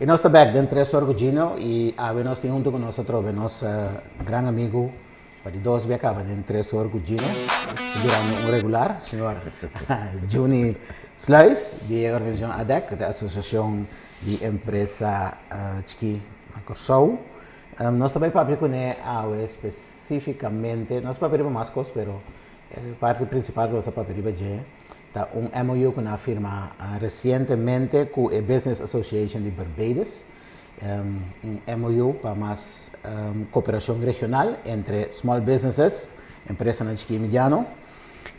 nos ta bek den Tres Or ku Gino i awe nos tin huntu ku nos atrobe nos gran amigu pa di dos bia kaba den Tres Or ku Gino ta birando un regular, señor Juni Sluis di e organisashon ADEC ku ta e Asosiashon di Empresa Chikí na Kòrsou. Nos ta bai papia kuné awe spesifikamente, nos papia riba mas kos pero e parti prinsipal ku nos ta papia riba dje Ta un MOU ku nan a firma resientemente ku e Business Association di Barbados. Un MOU pa mas koperashon regional entre small businesses, empresanan chikí i mediano.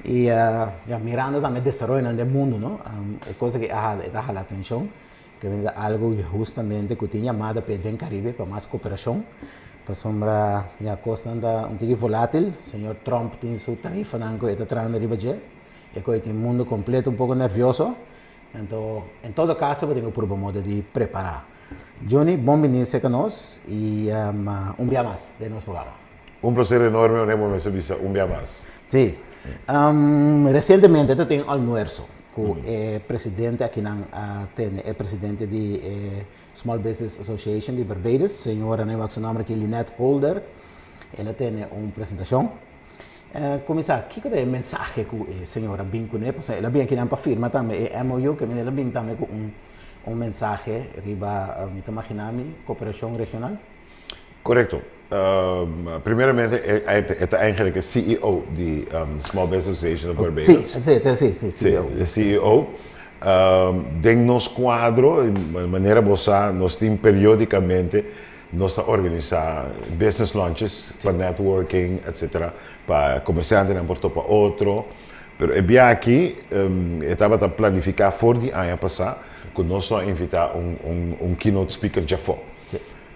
I ya mirando tambe desaroyonan den mundu no, e kos aki e ta hala atenshon, ke ta algu hustamente ku tin yamada p'e den Karibe pa mas koperashon, pasobra ya kosnan ta un tiki volatil, señor Trump tin su tarifanan ku e ta trahando riba dje. E koe tin mundu kompleto un poko nervioso, anto en todo kaso bo tin ku purba modo di prepará. Johnny, bon bini serka nos i un bia mas den nos programa. Un plaser enorme oné bo mester bisa un bia mas. Sí. Resientemente ta tin almuerso ku e presidente akinan a tene, e presidente di e Small Business Association di Barbados, señora, no wak su nomber aki, Lynette Holder, el a tene un presentashon. Kuminsá, kiko ta e mensahe ku e señor a bin kuné? Pasobra el a bin akinan pa firma tambe e MOU, ke el a bin tambe ku un un mensahe riba, mi ta maginá mi, koperashon regional. Korekto. Primeramente e ta eigenlijk e CEO di Small Business Association of Barbados. Si, si, si, CEO. Si, e CEO. Den nos kuadro, manera bo sa, nos tin periodikamente Nos ta organisá business lunches pa networking etcetera pa komersiantenan por topa otro. Pero e bia aki e tabata planifiká for di aña pasá ku nos lo a invitá un un keynote speaker djafó.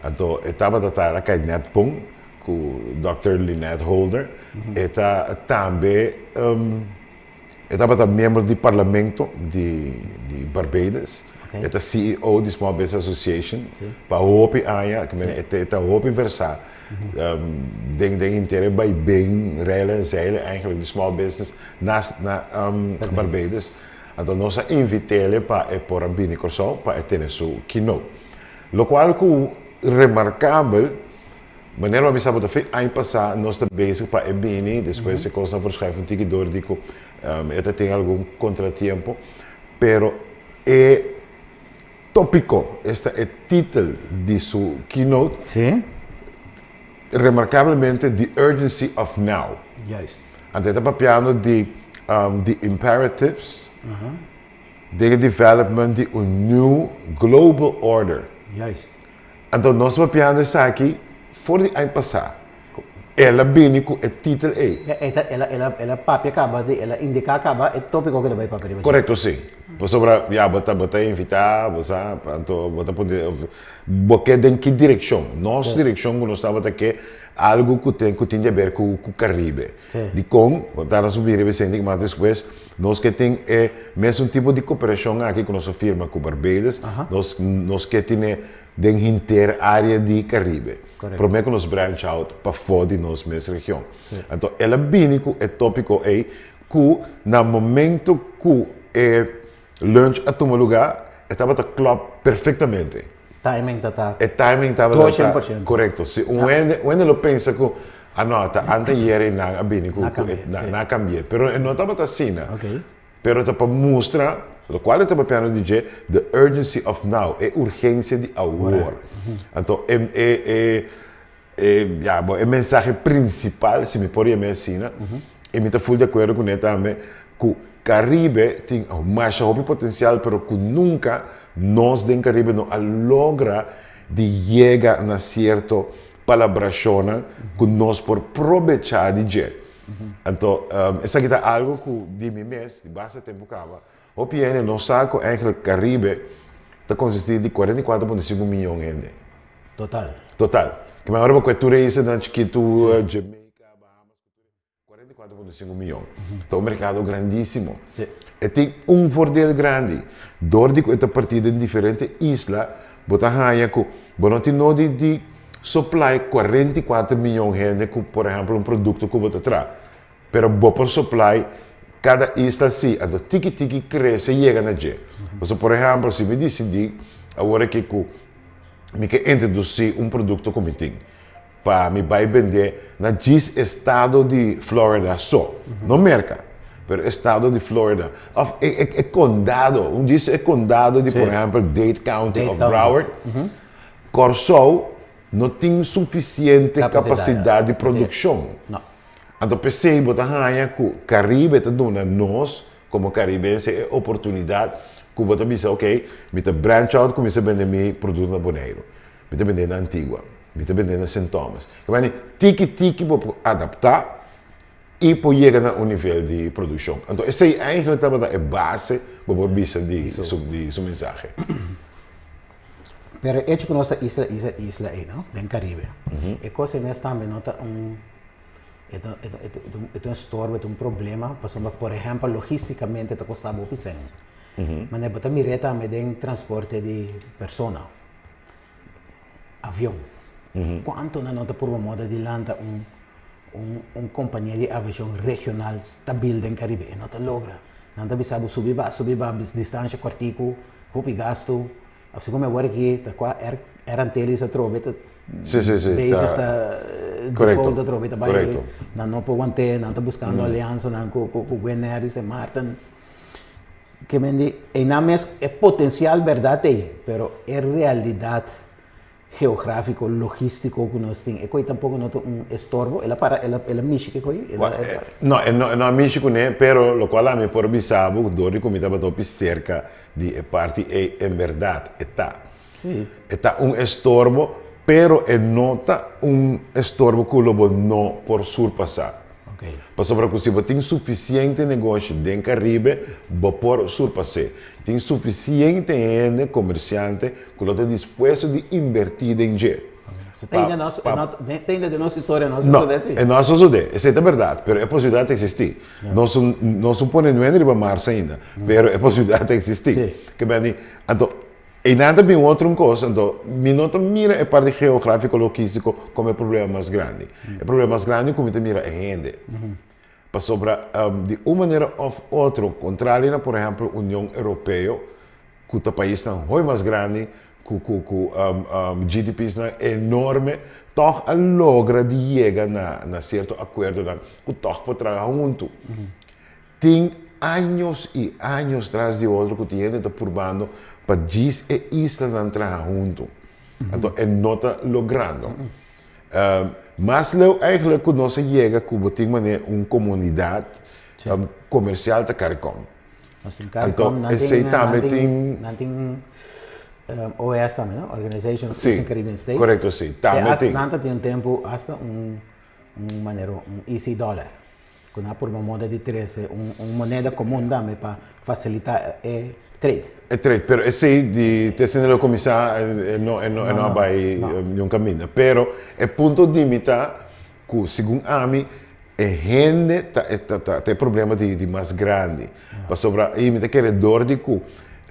Anto e tabata ta el a kai nèt bon ku dòkter Lynette Holder. E ta tambe E tabata miembro di parlamento di di Barbados. E ta CEO di Small Business Association pa hopi aña. Ke mene e ta hopi versá den den henter e baiben, reilen en zeilen eigenlijk di small business na na Barbados. Anto nos a invit'é pa e por a bini Kòrsou pa e tene su keynote. Lokual ku remarkabel. Manera bo a bisa bo ta fin aña pasá nos ta bezig pa e bini, despues e kosnan a verschuif un tiki dor di ku e ta tin algun kontratiempo, pero e topiko, esta e titel di su keynote, remarkablemente The Urgency of Now. Anto e ta papiando di the imperatives den e development di un new global order. Anto nos papiando esaki for di aña pasá. El a bini ku e titel ei. E ta, el a, el a, el a papia kaba di, el a indiká kaba e tópiko ku ta bai papia riba dje. Korekto, sí. Pasobra, ya, bo ta, bo ta invitá, bo sa, anto bo ta puntra, bo ke den ki direkshon? Nos direkshon ku nos tabata ke algu ku ten, ku tin di aber ku, ku Karibe. Dikon? Bo ta nos bira riba esei mas despues. Nos ke tin e mesun tipo di koperashon aki ku nos a firma ku Barbados, nos nos ke tine den henter área di Karibe, promé ku nos branch out pafó di nos mes region. Anto el a bini ku e tópiko ei ku na momento ku e lunch a tuma lugá e tabata klòp perfektamente. Timing ta ta. E timing tabata ta. Korekto. Si un hende un hende lo pensa ku a no ta anteayer ei nan a bini ku ku e nan a kambi'é. Pero e no tabata asina. Pero ta pa mustra lokual e ta papiando di dje the urgency of now, e urgensia di awor. Anto e e e e ya bo e mensahe prinsipal si mi por yam'é asina i mi ta ful di akuerdo kuné tambe ku Karibe tin masha hopi potensial pero ku nunka nos den Karibe no a logra di yega na sierto palabrashonnan ku nos por probechá di dje. Anto esaki ta algu ku di mi mes di basta tempu kaba hopi hende no sa ku eigenlijk Karibe ta konsistí di 44.5 miyon hende. Total. Total. Ke men ora bo kue tur e islanan chikitu, Jamaica, Bahamas, 44.5 miyon. Ta un merkado grandísimo. E tin un voordeel grandi. Dor di ku e ta partí den diferente isla, bo ta haña ku bo no tin nodi di supply 44 miyon hende ku, por ehèmpel, un produkto ku bo ta traha. Pero bo por supply kada isla si, anto tiki tiki krese yega na dje. Pasobra, por ehèmpel, si mi disidí awor aki ku. Mi ke introdusí un produkto ku mi tin pa mi bai bendé na djis estado di Florida so, no Merka, pero estado di Florida òf e kondado, un djis e kondado di por ehèmpel Dade County òf Broward, Kòrsou no tin sufisiente kapasidat di produkshon. Anto p'esei bo ta haña ku Karibe ta duna nos komo karibense e oportunidat ku bo ta bisa ok, mi ta branch out kuminsá bende mi produkto na Boneiru, mi ta bende na Antigua, mi ta bende na Sint Thomas. Kibani tiki tiki bo por adaptá i por yega na un nivel di produkshon. Anto esei eigenlijk tabata e base bo por bisa di su mensahe. Pero e hecho ku nos ta isla isla isla ei no, den Karibe, e kos ei mes tambe no ta un E ta e ta e ta un estorbo, e ta un problema, pasobra por ehèmpel logístikamente ta kostá bo hopi sèn. Manera bo ta mir'é tambe den transporte di persona, avion. Kuantu nan no ta purba moda di lanta un un un kompania di aviashon regional stabil den Karibe? E no ta logra. Nan ta bisa bo subi ba, subi ba, distansha kòrtiku, hopi gastu. Así como awor aki ta kua Air Air Antilles atrobe ta Sí, sí, sí, bezig ta ta korekto, default atrobe ta bai korekto. Nan no por want'é, nan ta buskando aliansanan ku ku ku Gwenair i Sint Maarten. Ke men di einan mes e potensial bèrdat ei, pero e realidat geográfiko, logístiko ku nos tin, e koi tampoko no ta un estorbo? El a para, el a el a mishi ku e koi? El a Wak, no, e no e no a mishi kuné, pero lokual ami por bisa bo dor di ku mi tabata hopi serka di e parti ei en bèrdat e ta. Sí. E ta un estorbo, pero e no ta un estorbo ku lo bo no por surpasá. Ok. Pasobra ku si bo tin sufisiente negoshi den Karibe, bo por surpas'é. Tin sufisiente hende, komersiante, ku lo ta dispuesto di inbertí den dje. So te ainda nos, Pa, no, te ainda den nos historia no a No, sosodé así. e no a sosodé. Esei ta bèrdat, pero e posibilidat ta eksistí. Nos nos no pone nuende riba Mars ainda, pero e posibilidat ta eksistí. Sí. Ke bini, anto, einan ta bin otro un kos, anto mi no ta mira e parti geográfiko logístiko komo e problema mas grandi. E problema mas grandi ku mi ta mira e hende. Pasobra di un manera òf otro, kontrali na por ehèmpel Union Europeo, ku ta paisnan hopi mas grandi, ku ku ku GDPsnan enorme, tòg a logra di yega na na sierto akuerdonan ku tòg por traha huntu. Tin años i años tras di otro ku tin hende ta purbando pa djis e islanan traha huntu. Anto e no ta logrando. Mas leu eigenlijk ku nos a yega ku bo tin manera un komunidat komersial ta Caricom. Nos tin Caricom, nan Anto tin esei tambe tin. Nan tin OES tambe no, Organization of Eastern Caribbean States. Korekto si, tambe tin. Nan ta tin un tempu hasta un manera un EC dollar. Ku nan a purba moda di trese un moneda komun tambe pa fasilitá e trade. E trade, pero esei di te esei lo kuminsá e no e no e no a bai niun kaminda. Pero e punto di mi ta ku segun ami e hende ta e ta ta e problema di di mas grandi. Pasobra i mi ta kere dor di ku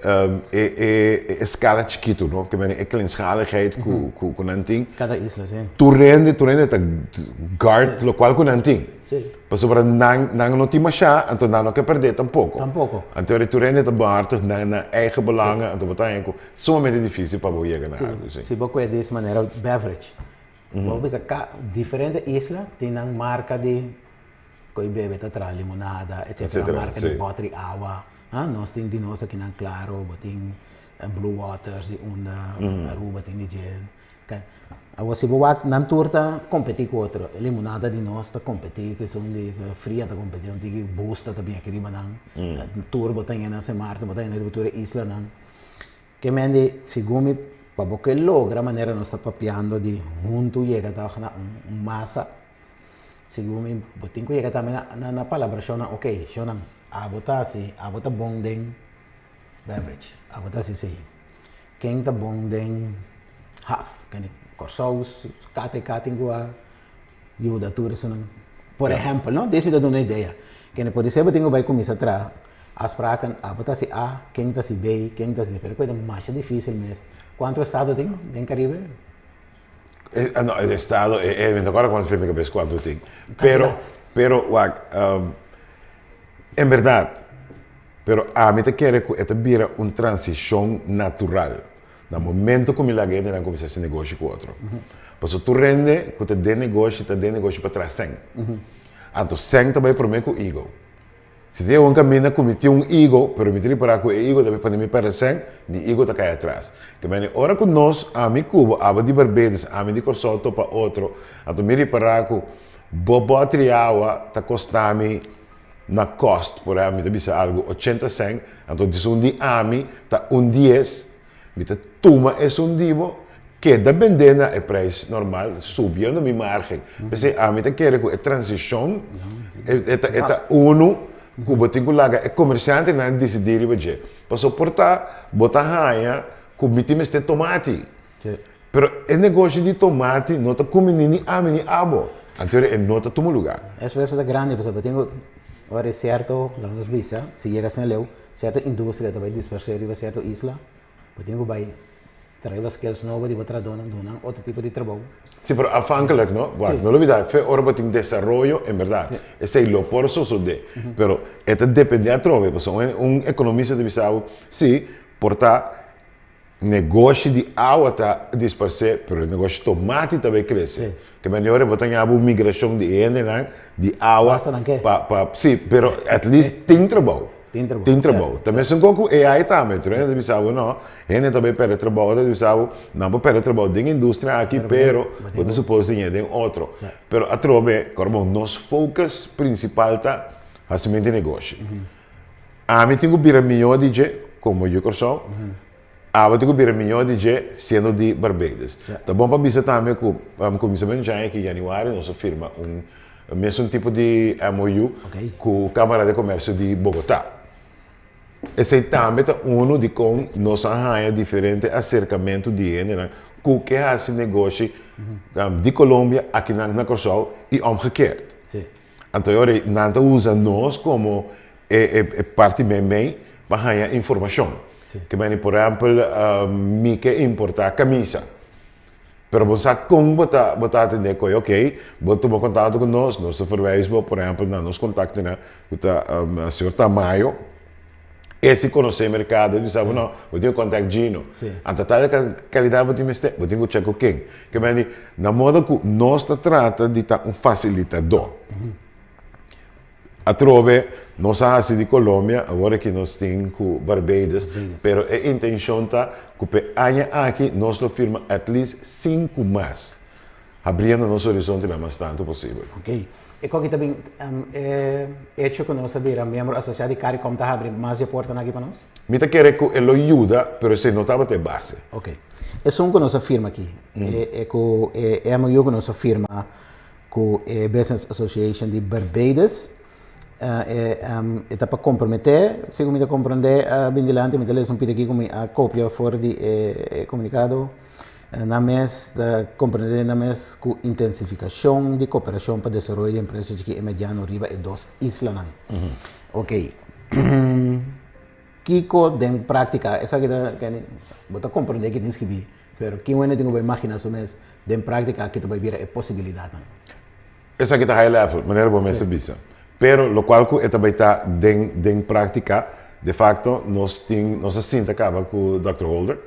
e e e eskala chikitu no, ke menen e kleinschaligheid ku ku ku nan tin. Kada isla si. Tur hende tur hende ta guard lokual ku nan tin. Si. Pasobra nan nan no tin mashá anto nan no ke pèrdè tampoko. Tampoko. Anto ora tur hende ta behartig nan nan eigen belangen anto bo ta haña ku sumamente difísil pa bo yega na algu si. Si bo kue di es manera beverage. Bo bisa ka diferente isla tin nan marka di Koe bebe ta traha limonada, etcetera, marka di bòter di awa. Nos tin di nos akinan Claro, bo tin Blue Waters di unda, Aruba tin di dje. Awor si bo wak nan tur ta kompetí ku otro. E limonada di nos ta kompetí ku esun di Fria ta kompetí un tiki, Busta ta bini aki riba nan. Tur bo ta yena Sint Maarten, bo ta yena riba tur e islanan. Ke men di, segun mi, pa bo ke logra manera nos ta papiando di huntu yega tòg na un masa, Segun mi, bo tin ku yega tambe na na palabrashonnan, ok, shonnan, abo ta hasi, abo ta bon den beverage, abo ta hasi esei. Ken ta bon den haf? Ken di Kòrsou, KTK tin ku a yuda tur esunnan. Por ehèmpel, no? Dies mi ta duna un idea. Kende podisé bo tin ku bai kuminsá traha afspraken, abo ta hasi A, ken ta hasi B, ken ta hasi C, pero ku e ta masha difísil mes. Kuantu estado tin den Karibe? No, e estado, e mi ta acorda cuanto firme cabes cuanto tin. Pero, pero, wak, en berdad, pero ami ta kere cu e ta bira un transicion natural. Na momento ku mi laga hendenan kuminsá hasi negoshi ku otro. Pasobra tur hende ku ta den negoshi ta den negoshi pa traha sèn. Anto sèn ta bai promé ku ego. Si tin un kaminda ku mi tin un ego, pero mi ta ripará ku e ego ta bai pone mi pèrdè sèn, mi ego ta kai atras. Ke mende ora ku nos, ami ku bo, abo di Barbados, ami di Kòrsou topa otro, anto mi ripará ku bo bòtri awa ta kosta mi na kòst, por ehèmpel mi ta bisa algu 80 sèn, anto disun di ami ta un dies, Mi ta tuma esun di bo, keda bendé na e prijs normal, subiendo mi margen. P'esei ami ta kere ku e transishon e ta e ta unu ku bo tin ku laga e komersiantenan disidí riba dje. Pasobra por ta bo ta haña ku mi tin mester tomati, pero e negoshi di tomati no ta kumbiní ni ami ni abo, anto e no ta tuma lugá. E esfuerso ta grandi pasobra bo tin ku ora e sierto, laga nos bisa, si yega asina leu, Sierto industria ta bai dispersé riba sierto isla, bo tin ku bai trae bo skills nobo di bo trahadónan, duna nan otro tipo di trabou. Sí, pero afhankelijk, no? Wak, no lo bida, fe ora bo tin desaroyo, en berdad, esei lo por sosodé, pero e ta dependé atrobe, pasobra un ekonomista ta bisa bo, sí, por ta Negoshi di awa ta disparsé, pero e negoshi tomati ta bay krese. Ke manera bo ta ña bo migrashon di e hendenan di awa Basta nan ke. pa pa sí, pero at least tin trabou. Tin trabou, Tin trabou. Ta mesun kon ku AI tambe. Tur hende ta bisa bo no, hende ta bay pèrdè trabou, otro ta bisa bo nan por pèrdè trabou den industria aki, pero bo ta supos di ña den otro. Pero atrobe, kòrda bon, nos focus prinsipal ta hasimentu di negoshi. Ami tin ku bira mihó di dje komo yu Kòrsou, abo tin ku bira mihó di dje siendo di Barbados. Ta bon pa bisa tambe ku kuminsamentu dje aña aki yanüari nos a firma un mesun tipo di MOU ku Kámara de Komersio di Bogotá. Esei tambe ta unu di kon nos a haña diferente aserkamentu di hendenan ku ke hasi negoshi di Colombia akinan na Kòrsou i omgekeerd. Anto e ora ei nan ta usa nos komo e e parti meimei pa haña informashon. Ke meni por ehèmpel mi ke importá kamisa. Pero bo sa kon bo ta bo ta atendé ku ei, okey, bo tuma kontakto ku nos, nos ta verwijs bo por ehèmpel na nos kontaktonan ku ta señor Tamayo. E si konosé merkado, e bisa bo no, bo tin ku kontak Gino. Anto tal kalidat bo tin mester, bo tin ku chek ku ken. Ke men di, na moda ku nos ta trata di ta un fasilitadó. Atrobe nos a hasi di Colombia, awor aki nos tin ku Barbados, pero e intenshon ta ku p'e aña aki nos lo firma at least sinku mas. Habriendo nos horizontenan mas tantu posibel. Ok. E koki ta bin e hecho ku nos a bira miembro asosiá di Caricom ta habri mas dje portanan aki pa nos? Mi ta kere ku e lo yuda, pero esei no tabata e base. Ok. Esun ku nos a firma aki, e ku e MOU ku nos a firma ku e Business Association di Barbados, e ta pa komprometé, segun mi ta komprondé a bin dilanti, mi ta lesa un pita aki ku mi a kopia for di e komunikado. Nan mes ta komprendé nan mes ku intensifikashon di koperashon pa desaroyo di empresa chikí i mediano riba e dos islanan. Oke, kiko den práktika, esaki ta kende bo ta komprendé ki tin skibí, pero kin wende tin ku bo imaginá su mes den práktika ki ta bai bira e posibilidatnan? Esaki ta high level, manera bo mes a bisa. Pero lokual ku e ta bai ta den den práktika, de fakto nos tin nos a sinta kaba ku dòkter Holder,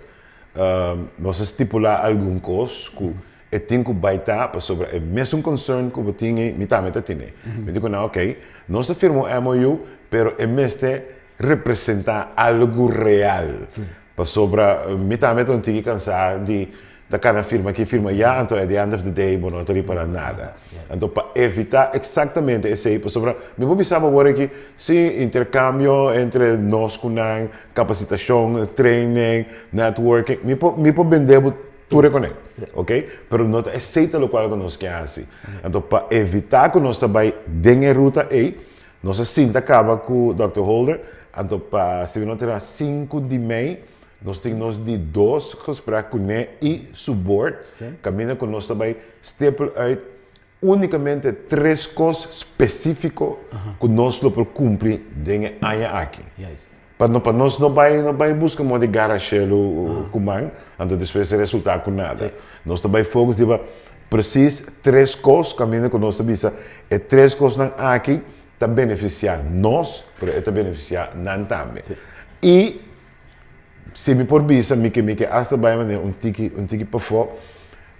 Nos a stipulá algun kos ku e tin ku bai ta pasobra e mesun concern ku bo tin ei, mi tambe ta tene. Mi di ku nan, ok, nos a firma un MOU, pero e mester representá algu real. Pasobra mi tambe ta un tiki kansá di ta kana firma aki, firma ayá, anto at the end of the day bo no ta ripará nada. Anto pa evitá eksaktamente esei, pasobra mi por bisa bo awor aki, sí, interkambio entre nos ku nan, Kapasitashon, training, networking, mi por mi por bende bo tur e kuné, ok? Pero no ta esei ta lokual ku nos ke hasi. Anto pa evitá ku nos ta bai den e ruta ei, nos a sinta kaba ku dòkter Holder, anto pa si mi no ta erá sinku di mei, nos tin nos di dos gesprek kuné i su board, kaminda ku nos ta bai stipel uit Únikamente tres kos spesífiko ku nos lo por kumpli den e aña aki. Pa no pa nos no bai no bai buska moda di gara shelu ku man, anto despues e resultá ku nada. Nos ta bai focus riba presis tres kos kaminda ku nos ta bisa e tres kosnan aki ta benefisiá nos, pero e ta benefisiá nan tambe. I. Si mi por bisa, mi ke hasta bai manera un tiki pafó,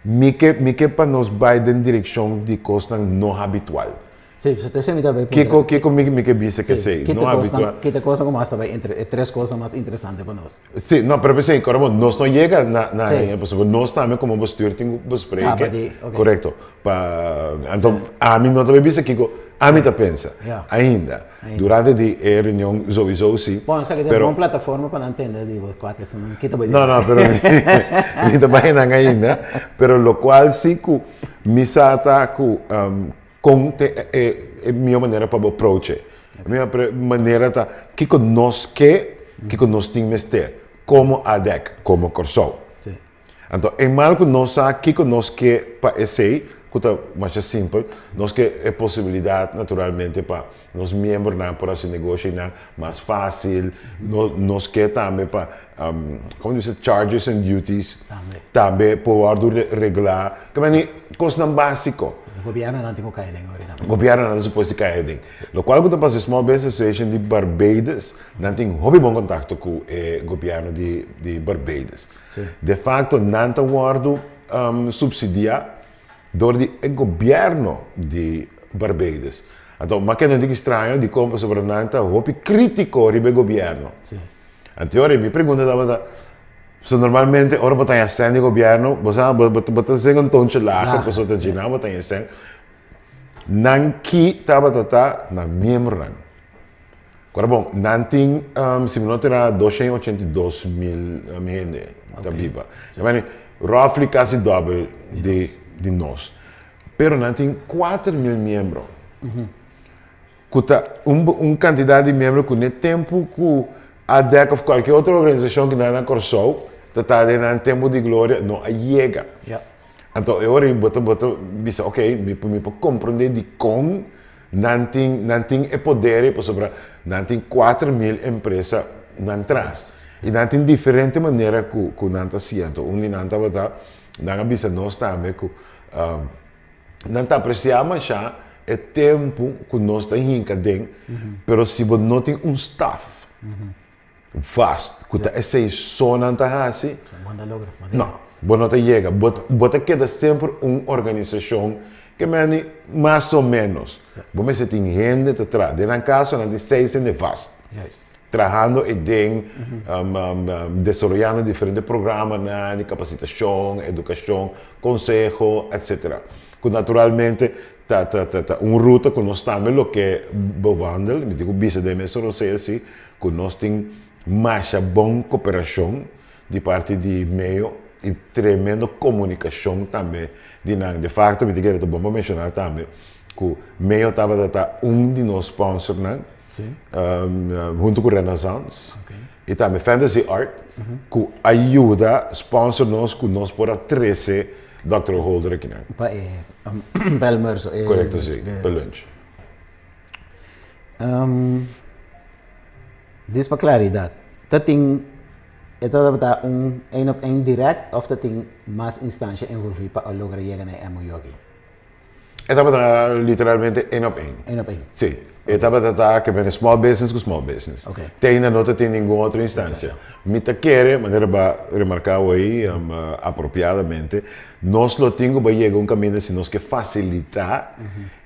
mi ke pa nos bai den direkshon di kosnan no habitual. Si, bo mi tambe. Kiko mi ke bisa ku esei? No habitual. Ki kos ku mas tambe entre e tres kos mas interesante pa nos. Si, no, pero si, awor nos no yega na pasobra nos tambe komo bestuur tin ku bespreken. Ah, ok. Korekto. Pa, anto, ami no tambe bisa kiko, ami ta pensa. Ainda. Durante di e reunion sowieso si. Bon, sabi ku Pero un plataforma pa entendé, digo, kua ta un kita bai. No, pero mi ta bai ainda, pero lokual si ku mi sa ta ku kon ta e mihó manera pa approach. E mihó manera ta kiko nos ke, kiko nos tin mester, komo ADEC, komo Kòrsou. Anto, eenmaal ku nos sa kiko nos ke pa esei, ku ta mas simpel, nos ke e posibilidat naturalmente pa nos miembronan por hasi negoshinan mas fásil, no, nos ke tambe pa, kon ta charges and duties, Tambe. Tambe por regulá, ku kosnan básiko. Gobièrnu no tin ku kai den ahorita. Gobièrnu no ta supuesto kai den. Lokual ku ta pasa, Small Business Association di Barbados, nan tin hopi bon kontakto ku e gobièrnu di Barbados. De facto, nan ta wòrdu supsidiá dor di e gobièrnu di Barbados. Anto, ma ku no ta straño di kon pasobra nan ta hopi krítiko riba e gobièrnu. Anto, mi pregunta tabata, so normalmente, ora bo ta sèn di gobièrnu, bo sa, bo ta zing un toontje lager, Lager, bo ta gina, bo ta sèn. Nan ki tabata ta na miembronan. Awor bon, nan tin, si mi no ta 282 mil hende ta biba. I mean, roughly kasi dòbel di nos. Pero nan tin 4 mil miembro. Ku ta un kantidat di miembro ku ne tempu ku ADEC òf kualke otro organisashon ku na Kòrsou, ta den tempu di gloria, no a yega. Anto, awor bo ta bisa, ok, mi por komprondé di kon nan tin e poder pasobra nan tin 4 mil empresa nan tras. I nan tin diferente manera ku nan ta hasiendo. Un di nan tabata, nan a bisa nos tambe ku nan ta apresiá masha e tempu ku nos ta hinka den, pero si bo no tin un staff vast, ku ta esei so nan ta hasi, Manda logra. No, bo no ta yega. Bo ta keda semper un organisashon ku meni mas o ménos. Bo mester tin hende ta traha. Den nan kaso, nan tin seis hende vast. Trahando i den, desaroyando diferente programanan di kapasitashon, edukashon, konseho, etc. Ku naturalmente ta un ruta ku nos tambe lo ke bewandel, mi digo bisa den mes rosea si, ku nos tin masha bon kooperashon di parti di MEO i tremendo komunikashon tambe di nan. De facto, mi ta kere bon pa menshoná tambe ku MEO tabata ta un di nos sponsornan, huntu ku Renaissance i tambe Fantasy Art, ku a yuda sponsor nos ku nos por a trese Dr. Holder akinan. Pa almuerso. Korekto, si, pa lunch. Djis pa klaridat, ta tin e ta un één op één direct òf ta tin mas instansia envolví pa logra yega na e MOU aki? E tabata literalmente één op één. Één op één. Si. E tabata ta ku bin small business ku small business. Te ainda no tin ningun otro instansia. Mi ta kere, manera b'a remarká ei apropiadamente, nos lo tin ku yega un kaminda si nos ke fasilitá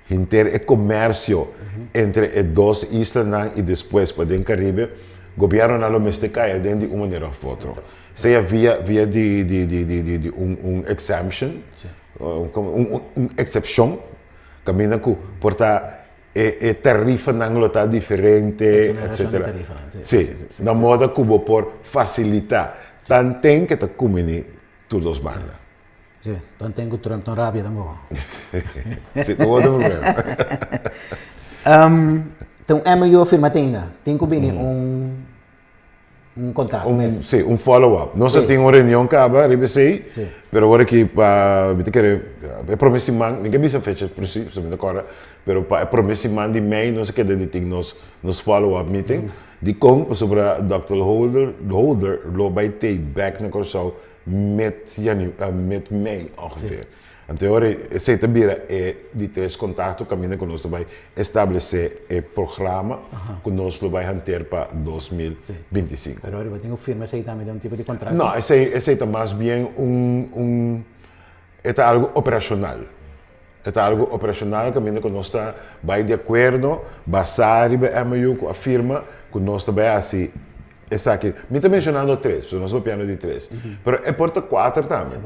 henter e komersio entre e dos islanan i despues pa den Karibe, gobièrnunan lo mester kai aden di un manera òf otro. Sea via di un exemption, un eksepshon, kaminda ku por ta e tarifanan lo ta diferente, Exoneracion etc. di tarifanan, si. Si, si. Na moda ku bo por fasilitá. Tanten ku ta kumbiní tur dos banda. Si, tanten ku Trump no rabia tampoko. Si, no otro problema. Tin un MOU firmá ainda. Tin ku bini un kontrato mes. Si, un follow-up. Nos tin un reunion kaba, riba esei, pero awor aki pa, mi ta kere, e promé siman, mi ke bisa fecha presis, mi ta kòrda, pero pa e promé siman di mei nos a keda di tin nos follow-up meeting. Di kon, pasobra Dr. Holder lo bai tei back na Kòrsou. met janu, met mei ongeveer. Anto e ora esei ta bira e di tres kontakto kaminda ku nos ta bai establesé e programa ku nos lo bai hanteer pa 2025. Pero ora bo tin ku firma esei tambe den un tipo di kontrato? No, esei esei ta mas bien un un e ta algu operashonal. E ta algu operashonal kaminda ku nos ta bai di akuerdo basá riba e MOU ku a firma ku nos ta bai hasi Esaki, mi ta mencionando tres, so nos papiando di tres, pero e por ta cuater tambe.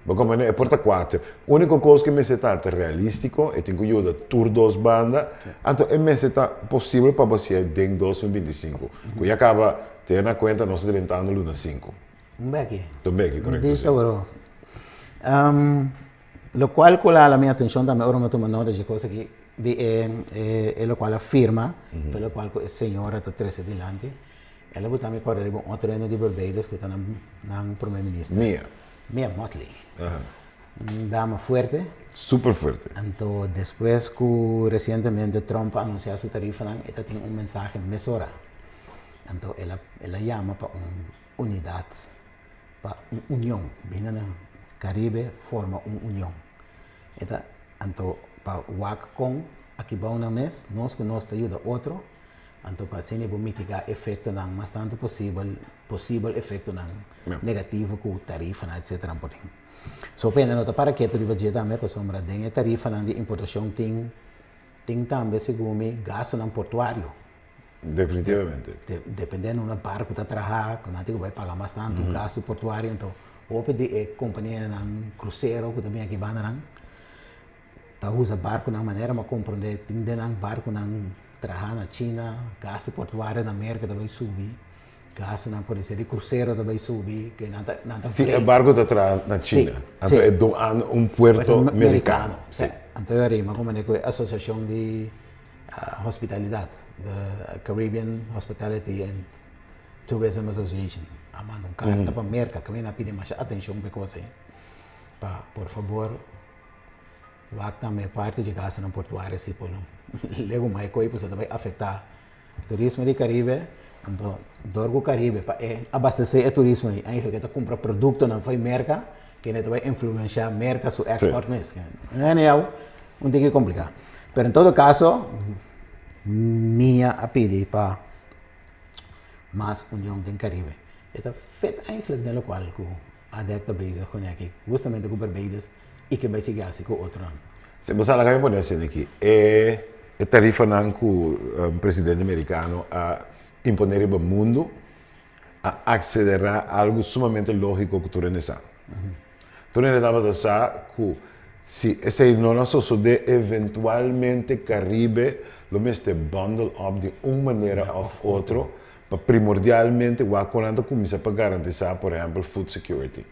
Bo comprende? E por ta cuater. Unico cos cu e mester ta, ta realistico, e tin cu yuda tur dos banda, anto e mester ta posibel pa bo hacié den 2025, cu ya caba, tene na cuenta nos ta drentando luna cinco. Un beki. Un beki, correcto. Listo, bro. Locual cu a hala mi atencion tambe ora mi a tuma nota dje cos aki, di e e locual a firma, tur locual cu e señora ta trece dilanti, el a buta mi corda riba un otro hende di Barbados cu ta nan nan primer minister. Mia. Mia Mottley. Un dama fuerte. Super fuerte. Anto despues cu recientemente Trump a anuncia su tarifanan, e ta tin un mensahe mesora. Anto el a el a yama pa un unidad, pa un union, bini na Caribe forma un union. E ta anto pa wak kon aki bou nan mes, nos ku nos ta yuda otro, anto pa asina bo mitigá efektonan mas tantu posibel, posibel efektonan negativo ku tarifanan etsetera por tin. So p'e no ta para ketu riba dje tambe pasobra den e tarifanan di importashon tin tin tambe segun mi gastunan portuario. Definitivamente. Dependiendo unda barco ta traha, cu nan tin cu bay paga mas tanto gasto portuario, enton hopi di e companianan crucero cu ta bin aki bandanan ta usa barconan manera mi a comprende tin den nan barconan traha na China, gasto portuario na Merca ta bay subi, gastonan por esey di crucero ta bay subi, ke nan ta nan ta Si e barco ta traha na China, anto e doan un puerto mericano. Si. Anto e rima cu manera cu e asociacion di Hospitalidad, the Caribbean Hospitality and Tourism Association a manda un karta pa Merka kaminda a pidi masha atenshon pa e kos ei pa por fabor wak tambe parti dje gastunan portuario si por legu mai koe pasobra ta bai afektá turismo di Karibe anto dor ku Karibe pa e abastesé e turismo ei eigentlik e ta kumpra produktonan for Merka kende ta bai influenshá Merka su export mes. Anyhow, un tiki kompliká. Pero en todo kaso, Mia a pidi pa mas union den Karibe. E ta fet eigentlik den lokual ku ADEC ta bezig kuné aki, hustamente ku Barbados i ke bai sigui hasi ku otronan. Si, bo sa laga mi pone asina aki, e e tarifanan ku presidente merikano a imponé riba mundu a akselerá algu sumamente lógiko ku tur hende sa. Tur hende tabata sa ku si esei no a sosodé eventualmente Karibe lo mester bundle up di un manera òf otro pa primordialmente wak kon nan ta kuminsá pa garantisá por ehèmpel food security.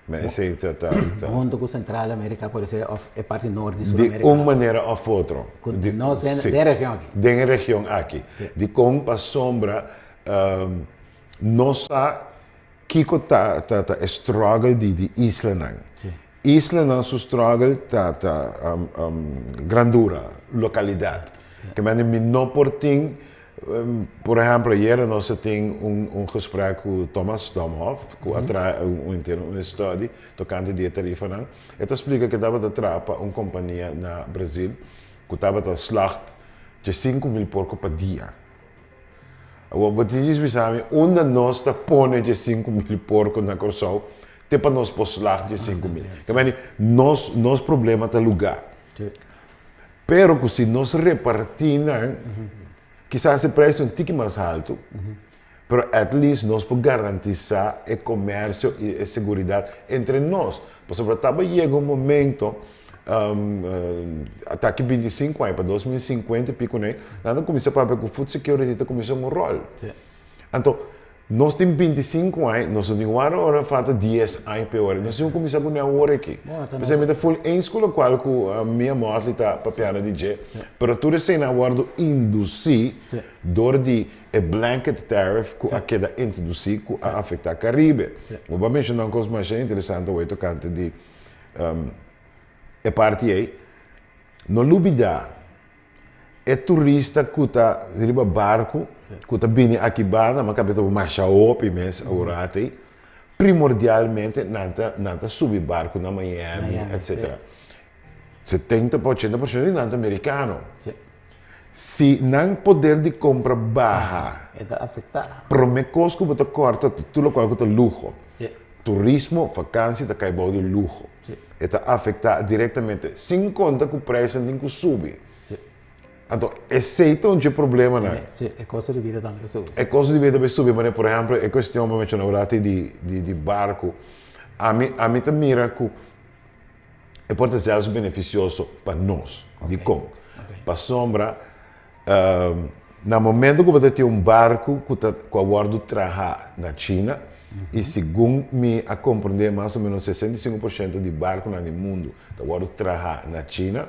Ma esei ta ta ta. Hunto ku Sentral Amerika por esei òf e parti nort di Sur Amerika. Di un manera òf otro. Ku nos den e region aki. Den e region aki. Dikon pasobra nos sa kiko ta ta ta e struggle di di islanan. Islanan su struggle ta ta grandura, lokalidat. Ke mende mi no por tin, por ehempel ayera nos a tin un un gesprek ku Thomas Domhoff ku a traha un henter un study tokante di e tarifanan. E ta splika ke tabata traha pa un kompania na Brazil ku tabata slacht dje 5000 porko pa dia. Awor bo tin djis bisa mi unda nos ta pone dje 5000 porko na Kòrsou te pa nos por slag dje 5000. Ke meni nos nos problema ta lugá. Pero ku si nos repartí nan kisas e preis ta un tiki mas haltu pero at least nos por garantisá e komersio i e seguridat entre nos. Pasobra tabata yega un momento Ata aki 25 aña, pa 2050 i pico nei, nan ta cuminsa papia cu food security ta cuminsa un rol. Anto, nos tin 25 aña, nos no tin wara ora falta 10 aña p'e ora. Nos tin cu cuminsa cune awor aki. P'esei mi ta full eens cu locual cu Mia Mottley ta papiando di dje, pero tur eseinan a wordo induci dor di e blanket tariff cu a keda introduci cu a afecta Caribe. Bo a menciona un cos masha interesante awor tocante di E parti ei, no lubidá e turista ku ta riba barku, ku ta bini aki banda, ma kabes ta masha hopi mes aworat ei, Primordialmente nan ta nan ta subi barku na Miami, Miami, etcetera. 70 pa 80% di nan ta merikano. Si. Si nan poder di kompra baha, E ta afektá. Promé kos ku bo ta kòrta ta tur lokual ku ta luho. Si. Turismo, vakansi ta kai bou di luho. Si. E ta afektá direktamente, sin konta ku preisnan tin ku subi. Si. Anto esei ta un dje problemanan. Si, e kosto di bida tambe ta subi. E kosto di bida ta bai subi, manera por ehèmpel e kuestion bo menshoná ora di di barku. Ami ami ta mira ku e por ta sèls benefisioso pa nos. Dikon? Pasobra na momento ku bo ta tin un barku ku ta ku a wòrdu traha na China i segun mi a komprendé mas o ménos 65% di barkunan di mundu ta wòrdu traha na China.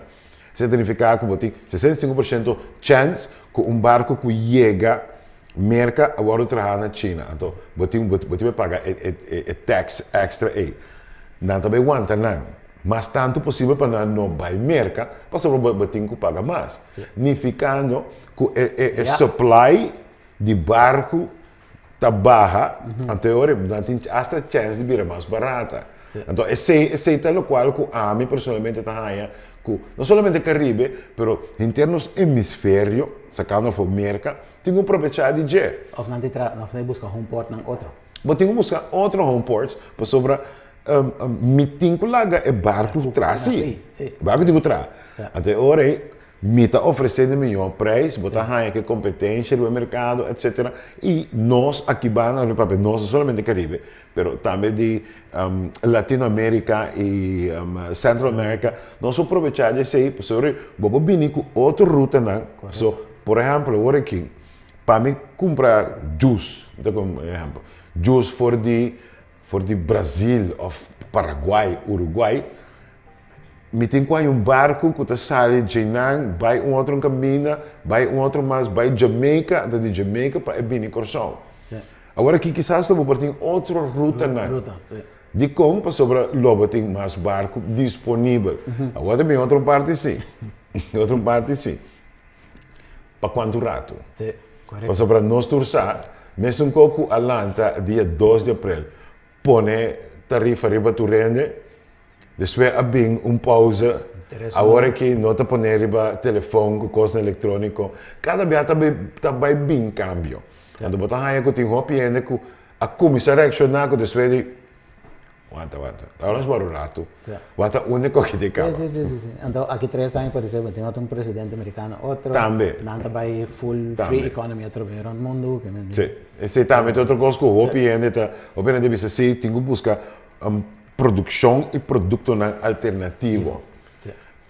Esei ta nifiká ku bo tin 65% chèns ku un barku ku yega Merka a wòrdu traha na China. Anto bo tin bo tin bai paga e e tax èkstra ei. Nan ta bai wanta nan mas tantu posibel pa nan no bai Merka pasobra bo bo tin ku paga mas. Nifikando ku e e e supply di barku ta baha, anto e ora nan tin hasta chèns di bira mas barata. Anto esei esei ta lokual ku ami personalmente ta haña ku no solamente Karibe, pero henter nos hemisferio, sakando afó Merka, tin ku probechá di dje. Òf nan tin tra òf nan buska home port nan otro. Bo tin ku buska otro home ports pasobra mi tin ku laga e barku traha si. E barku tin ku traha. Anto e ora ei Mi ta ofresé di mihó preis, bo ta haña ku e kompetensha riba e merkado, etsetera. I nos aki banda, no papia nos no solamente Karibe, pero tambe di Latinoamerika i Central America, nos por probechá di esei pasobra bo por bini ku otro rutanan. So, por ehèmpel, awor aki, pa mi kumpra juice, mi ta pone un ehèmpel, juice for di for di Brazil òf Paraguay, Uruguay, Mi tin ku hay un barku ku ta sali djeinan bai un otro kaminda, bai un otro mas, bai Jamaica, anto di Jamaica pa e bini Kòrsou. Awor aki kisas lo bo por tin otro rutanan. Dikon? Pasobra lo bo tin mas barku disponibel. Awor ta bin otro parti si, otro parti si. Pa kuantu ratu? Pasobra nos tur sa, mesun kos ku a lanta dia 2 di aprel, pone tarifa riba tur hende, Despues a bin un pauze, awor aki no ta pone riba telefon ku kosnan elektroniko, kada bia ta ta bai bin kambio. Anto bo ta haña ku tin hopi hende ku a kuminsá reakshoná ku despues di, wanta wanta, laga nos wòrdu ratu, wak ta úniko ki tin kaba. Sí, sí, sí, sí. Anto aki 3 aña por esei bo tin otro un presidente merikano otro, Tambe. Nan ta bai full free economy atrobe rònt mundu. Sí, esei tambe ta otro kos ku hopi hende ta, hopi hende ta bisa sí, tin ku buska Produkshon i produktonan alternativo.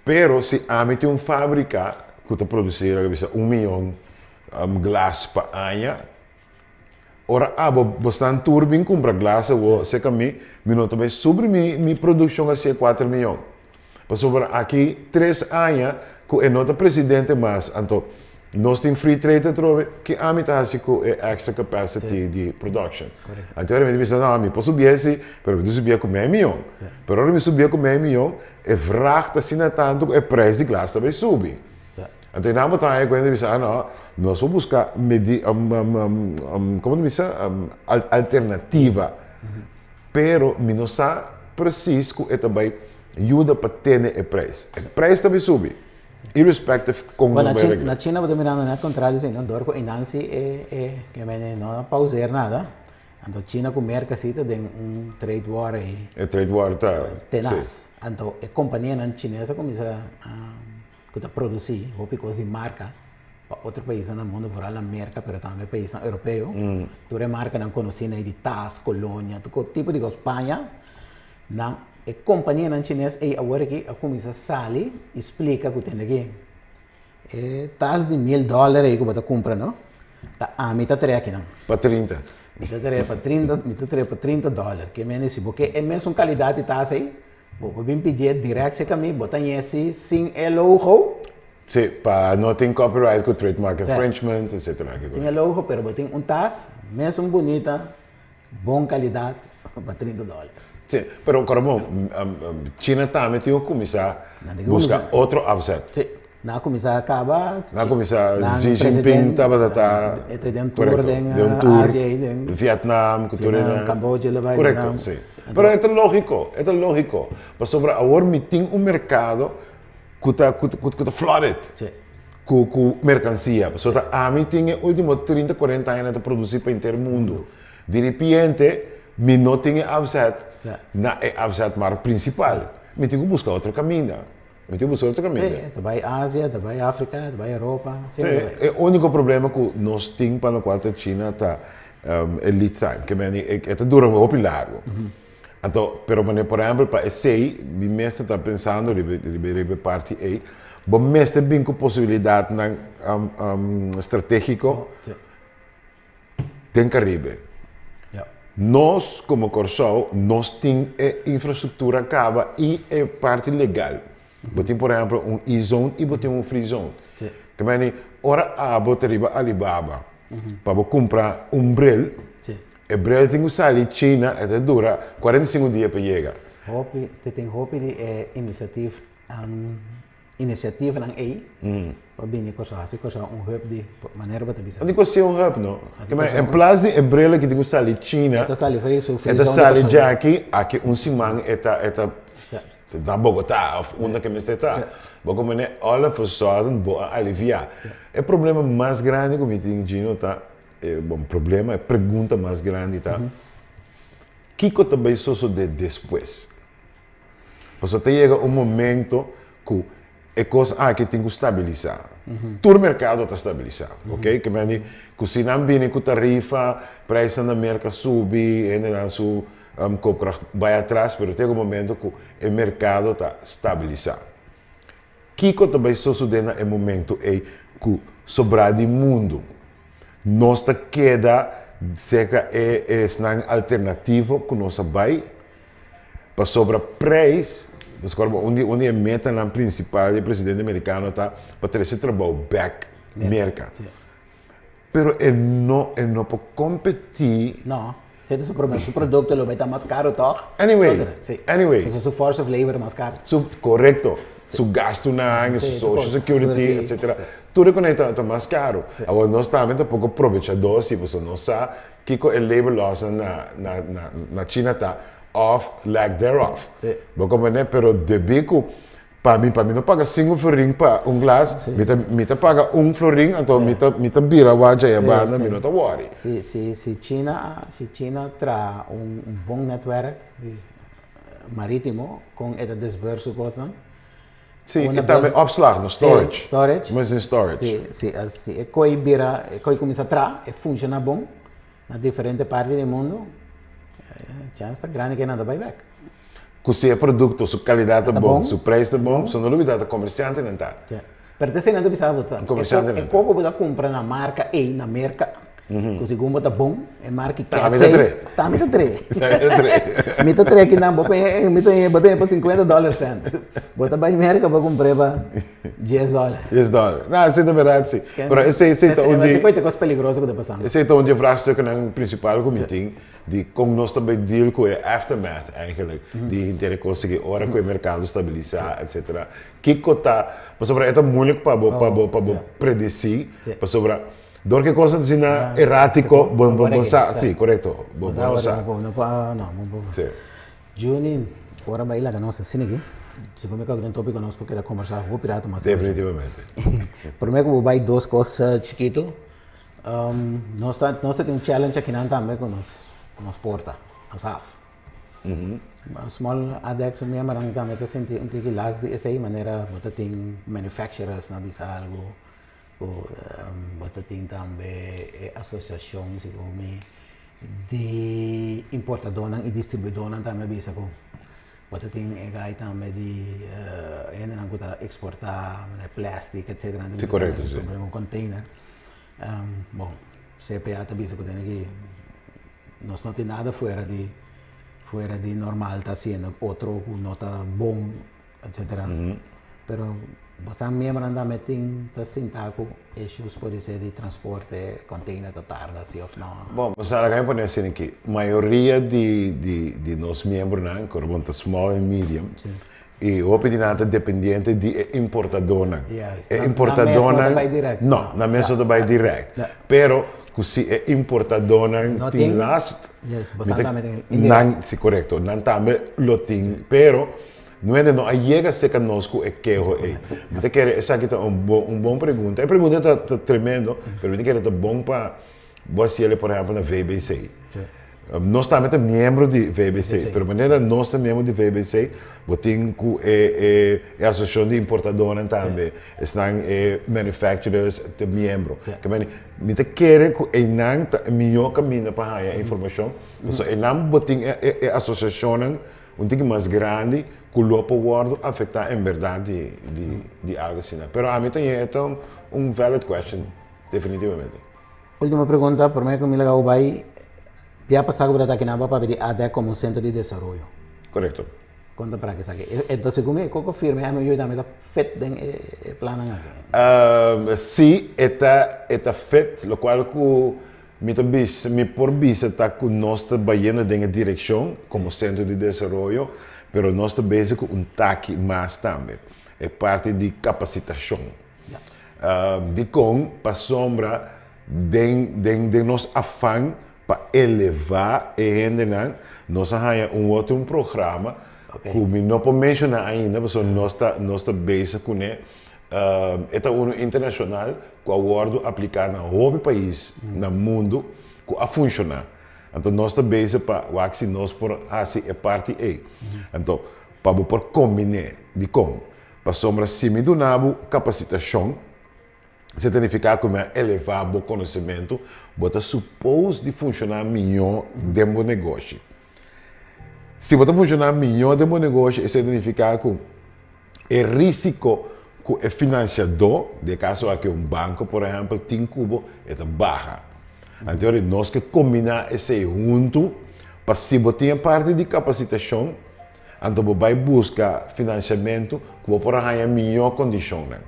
Pero si ami tin un fábrika ku ta produsí, laga bisa, un mion glas pa aña, ora abo bosnan tur bin kumpra glas awor serka mi, mi no ta bai subri mi produkshon hasié kuater mion. Pasobra aki 3 aña ku e no ta presidente mas, anto nos tin free trade atrobe, ki ami ta hasi ku e extra capacity di production? Anto ora mi ta bisa, no, mi por subié si, pero mi ta subié ku mei mion. Pero ora mi subié ku mei mion, e vraag ta asina tantu ku e prijs di glas ta bai subi. Anto einan bo ta haña kuenta bisa, ah no, nos por buska medi, komo ta bisa, alternativa. Pero mi no sa precies ku e ta bai yuda pa tene e prijs. E prijs ta bai subi, irrespective kon nos bai regla. Na China bo ta mirando net contrario esei, no? Dor ku einan si e e ke mene no a pauzeer nada, anto China ku Merka si ta den un trade war ei. E trade war ta, Tenas. Si. Anto e kompanianan chines a kuminsa ku ta produsí hopi kos di marka pa otro paisnan na mundu, vooral na Merka pero tambe paisnan europeo. Tur e markanan konosí na ei di tas, kolonia, tur tipo di kos, paña, nan e kompanianan chines ei awor aki a kuminsá sali i splika ku tende aki e tas di mil dòler ei ku bo ta kumpra no, ta ami ta trae akinan. Pa 30. Mi ta trae pa 30, mi ta trae pa 30 dòler. Ke mende si bo ke e mesun kalidat di tas ei, Bo por bin pidié direct serka mi, bo ta ñesi sin e logo. Sí, pa no tin copyright ku trademark infringements, etcetera. Sin e logo, pero bo tin un tas mesun bunita, bon kalidat, pa 30 dòler. Sí, pero kòrda bon, China tambe tin ku kuminsá buska otro afzet. Sí. Nan a kuminsá kaba. Nan a kuminsá, Xi Jinping tabata ta. E ta den tour den Asia ei den. Vietnam ku tur e. Cambodia lo bai. Korekto, si. Pero e ta lógiko, e ta lógiko. Pasobra awor mi tin un merkado ku ta ku ta flooded. Si. Ku merkansia. Pasobra ta ami tin e último 30, 40 aña ta produsí pa henter mundu. Di ripiente mi no tin e afzet na e afzetmarkt prinsipal. Mi tin ku buska otro kaminda. Mi tin busca otro caminda. Sí, ta bai Asia, ta bai Africa, ta bai Europa. Sí, e unico problema cu nos tin pa locual ta China ta e lead time. Ke meni e ta dura hopi largo. Anto, pero manera por ehempel pa esey mi mester ta pensando riba riba e parti ey, bo mester bin cu posibilidadnan strategico den Caribe. Nos como Kòrsou nos tin e infrastruktura kaba i e parti legal. Bo tin por ehempel un e-zone i bo tin un free zone. Ke meni ora abo ta riba Alibaba pa bo kumpra un bril, e bril tin ku sali China e ta dura 45 dia pa yega. Hopi, te tin hopi di e inisiativ Inisiativanan ei pa bini Kòrsou, hasi Kòrsou un hub di manera bo ta bisa. Di kos si un hub no. En plas di e bril aki tin ku sali China, E ta sali for su e ta sali djaki, aki un siman e ta e ta na Bogotá of unda ke mester ta. Bo komo all of a sudden bo a aliviá. E problema mas grandi ku mi tin Gino ta, e bon problema, e pregunta mas grandi ta, kiko ta bai sosodé despues? Pasobra ta yega un momento ku e kos aki tin ku stabilisá. Tur merkado ta stabilisá, oke? Ke men di ku si nan bini ku tarifa, preisnan na Merka subi, hendenan su koopkracht bai atras, pero ta yega un momento ku e merkado ta stabilisá. Kiko ta bai sosodé na e momento ei ku sobrá di mundu? Nos ta keda serka e esnan alternativo ku nos a bai? Pasobra prijs, pasobra un di un di e metanan principal di e presidente mericano ta pa trece trabou bek Merca. Pero e no e no por competi. No, esei ta su problema. Su producto lo bay ta mas caro toch? Anyway, anyway. Pasobra su force of labor mas caro. Su, correcto. Su gastunan, su social security, etcetera. Tur e con ta ta mas caro. Awor nos tambe ta poco probechador si pasobra nos sa Kiko e labor laws nan na na na na China ta of lack thereof. Bo comprende? Pero debí ku pa mi pa mi no paga sinku florin pa un glas, mi ta mi ta paga un florin anto mi ta mi ta bira wak djaya banda mi no ta wòri. Si si si China si China traha un un bon netwerk di maritimo kon e ta desbeurs su kosnan. Sí, i tambe opslag, no storage. Sí, storage. Mas in storage. Sí, sí, si e koi bira, e koi kuminsá traha, e funshoná bon na diferente parti di mundu, chèns ta grandi ku e nan ta bai bèk. Ku si e produkto su kalidat ta bon, su preis ta bon, so no lubidá ta komersiantenan ta. Sí. Pero ta esei nan ta bisa bo ta. Komersiantenan ta. E koko bo ta kumpra na marka ei na Merka, Ku segun bo ta bon, e marki Ta mi ta tre. Ta mi ta tre. Ta mi ta tre. Mi ta tre kinan bo pe mi ta bo ta pa $50 cent. Bo ta bai Merka bo kumpr'é pa $10. $10. No, esei ta berdad si. Pero esei esei ta un di. Esei ta kos peligroso ku ta pasando. Esei ta un di e vraagstukken prinsipal ku mi tin di kon nos ta bai deal ku e aftermath eigenlijk di henter e kos aki ora ku e merkado stabilisá etcetera. Kiko ta pasobra e ta moeilijk pa bo pa bo pa bo predesí pasobra. Dor ke kos ta asina erátiko, bo bo sa, si, korekto, bo bo no sa. Bo no por, no, bo bo. Si. Juni, ora bai laga nos asina aki, segun mi kòrda den tópiko nos por keda kombersá hopi rato mas. Definitivamente. Promé ku bo bai dos kos chikitu, nos ta nos ta tin un challenge akinan tambe ku nos nos porta, nos haf. Small ADEC su miembronan tambe ta sinti un tiki las di esei manera bo ta tin manufacturers na bisa algu. Ku bo ta tin tambe e asosiashon segun mi di importadónan i distribuidónan tambe a bisa ku bo ta tin e gai tambe di hendenan ku ta eksportá plèstik etsetera Si korekto si. Problema ku container. Bon CPA ta bisa ku tene ki nos no tin nada fuera di fuera di normal ta hasiendo otro ku no ta bon etcetera. Pero bo sa miembronan tambe tin ta sinta cu issues por ser di transporte, container ta tarda si of no. Bon, bo sa laga mi pone asina aki, mayoria di di di nos miembronan, cu bon ta small and medium, I hopi di nan ta dependiente di e importadónan. Juist. E Nan mes no ta importadónan bai direct. No, nan mes no ta bai direct. Ja. Pero ku si e importadónan No tin tin. last, Juist, mi bosan ta tambe tin indirect. nan, si korekto, nan tambe lo tin. Pero nuende no a yega serka nos ku e keho ei. Mi ta kere esaki ta un bon un bon pregunta. E pregunta ta ta tremendo, pero mi ta kere ta bon pa Bo a siele por ehempel na VBC. Nos tambe ta miembro di VBC, pero manera nos ta miembro di VBC, bo tin ku e e asosiashon di importadónan tambe, esnan e manufacturers ta miembro. Ke meni, mi ta kere ku einan ta e mihó kaminda pa haña informashon, pasobra einan bo tin e e asosiashonnan un tiki mas grandi ku lo por wòrdu afektá en bèrdat di di di algu asina. Pero ami ta ñe e ta un valid question, definitivamente. Ultimo pregunta, prome ku mi laga bo bai, bia pasá ku bo ta ta kinan bo a papia di ADEC komo un sentro di desaroyo. Korekto. Kon ta para ku esaki? Enton segun mi e koko firme ami oyo tambe ta fit den e plannan aki. Si, e ta e ta fit, lokual ku mi ta bisa, mi por bisa ta ku nos ta bayendo den e direkshon komo sentro di desaroyo, pero nos ta bezig ku un taki mas tambe, e parti di kapasitashon. Dikon? Pasobra den den den nos afan pa elevá e hendenan, nos a haña un otro un programa ku mi no por menshoná ainda pasobra nos ta nos ta bezig kuné. E ta unu internashonal ku a wòrdu apliká na hopi pais na mundu ku a funshoná. Anto nos ta bezig pa wak si nos por hasi e parti ei. Anto pa bo por kombiné. Dikon? Pasobra si mi duna bo kapasitashon, esei ta nifiká ku mi a elevá bo konosementu, bo ta supos di funshoná mihó den bo negoshi. Si bo ta funshoná mihó den bo negoshi, esei ta nifiká ku e rísiko ku e finansiadó, den e kaso aki un banko por ehèmpel, tin ku bo, e ta baha. Anto nos ke kombiná esei huntu pa si bo tin e parti di kapasitashon, Anto bo bai buska finansiamentu ku bo por a haña mihó kondishonnan.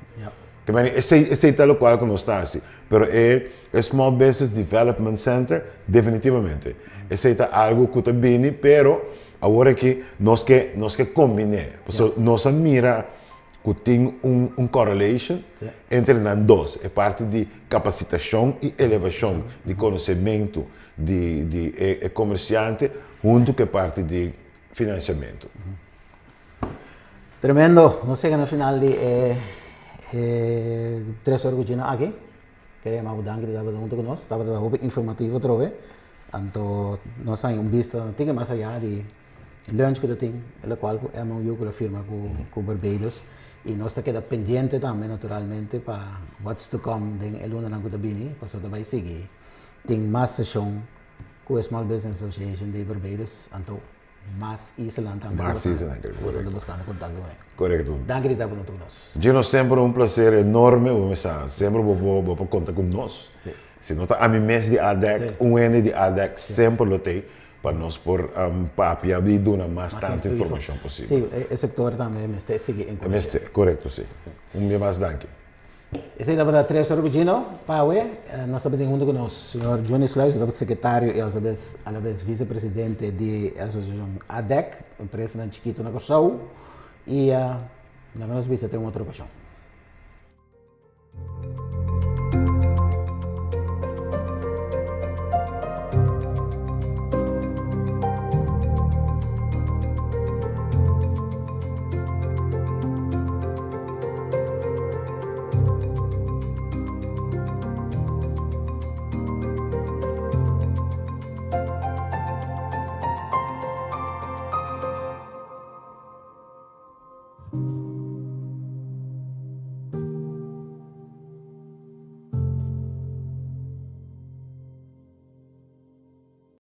Te meni esei esei ta lokual ku nos ta hasi. Pero e e Small Business Development Center definitivamente esei ta algu ku ta bini pero awor aki nos ke nos ke kombiné. Pasobra nos a mira ku tin un un correlation entre nan dos, e parti di kapasitashon i elevashon di konosementu di di e e komersiante huntu ku e parti di financiamento. Tremendo! Nos yega na final di e e tres ora ku Gino aki. Kere yama bo danki di tabata huntu ku nos. Tabata hopi informativo atrobe. Anto nos haña un bista tiki mas aya di lunch ku ta tin, e lokual ku MOU ku lo firma ku ku Barbados. I nos ta keda pendiente tambe naturalmente pa what's to come den e lunanan ku ta bini, pasobra ta bai sigui tin mas seshon ku e Small Business Association di Barbados, anto mas islanan tambe Mas islanan, ku boso ta buskando kontakto kuné. Korekto. Danki di ta ku nos. Gino, semper un plaser enorme, bo mester sa, semper bo por bo por konta ku nos. Si. Si no ta ami mes di ADEC, un hende di ADEC semper lo t'ei pa nos por papia i duna mas tantu informashon posibel. Si, e sektor tambe mester sigui enkurashá. Mester, korekto si. Un bia mas danki. Esei tabata tres ora ku Gino Pawe. Nos tabatin huntu ku nos señor Johnny Sluis, ku tabata sekretario i alabes visepresidente di e asosiashon ADEC, empresanan chikitu na Kòrsou. I laga nos bisa te un otro okashon.